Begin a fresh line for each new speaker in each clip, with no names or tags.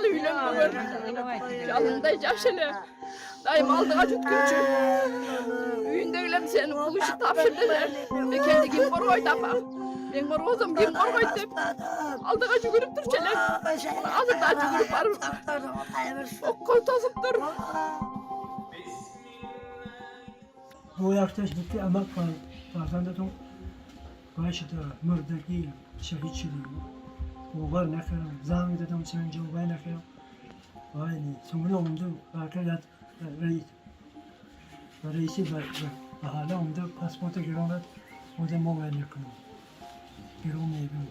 али үйлөнбөгөн. Жалындай жаш эле. Дайым алдыга жүткүрчү. Үйүндөгүлөр сени бул иши тапшыр десе, мекенди ким коргойт апа? Мен коргосом ким коргойт деп алдыга жүгүрүп турчу эле. Азыр да жүгүрүп барып окко тосуп тур.
Bu yaşta gitti emek var. Farzandetun باشه مردگی شهید شدیم. باور نکردم. زنگ دادم چند جواب نکردم. ولی سونی اومده برکت رئیس رئیسی به حالا اومده پاسپورت گرانت اومده ما باید نکنم. گران میبینم.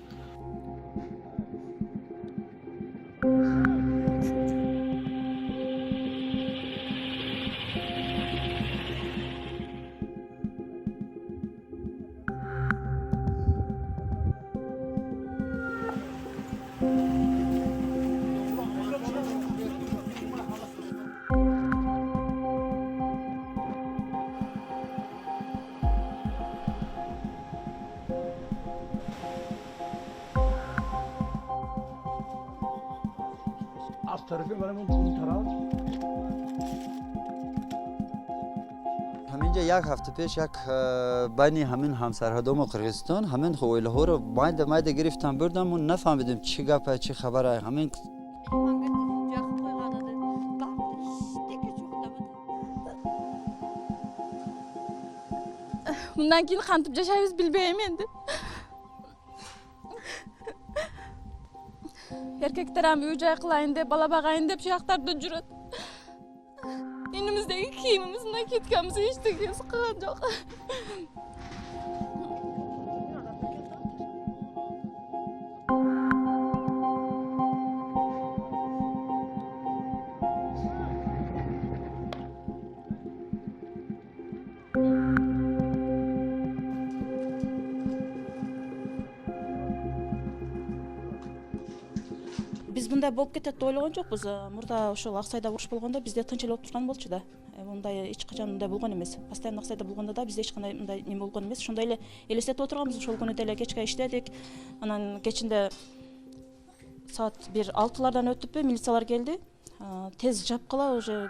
از طرفی برای اون طرف
همینجا یک هفته پیش یک بین همین همسرحدام و قرغیزستان همین خویله ها رو مایده مایده گرفتن بردم و نفهمیدیم چی گپه چی خبره. همین
Мындан кийин кантип жашайбыз билбейм энди. Эркектер ам үй жай кылайын деп, бала багайын деп жактарда жүрөт. Инимиздеги кийимибиз, накидкамыз эчтекебиз калган жок.
Биз мындай болуп кетет деп ойлогон жокпуз. Мурда ошол Ак-Сайда уруш болгондо бизде тынч эле болуп турган болчу да. Мындай эч качан мындай болгон эмес. Постоянно Ак-Сайда болгондо да бизде эч кандай мындай неме болгон эмес. Ошондой эле элестетип отурганбыз. Ошол күнү деле кечке иштедик. Анан кечинде саат бир 6лардан өтүппү милициялар келди. Тез жапкыла уже.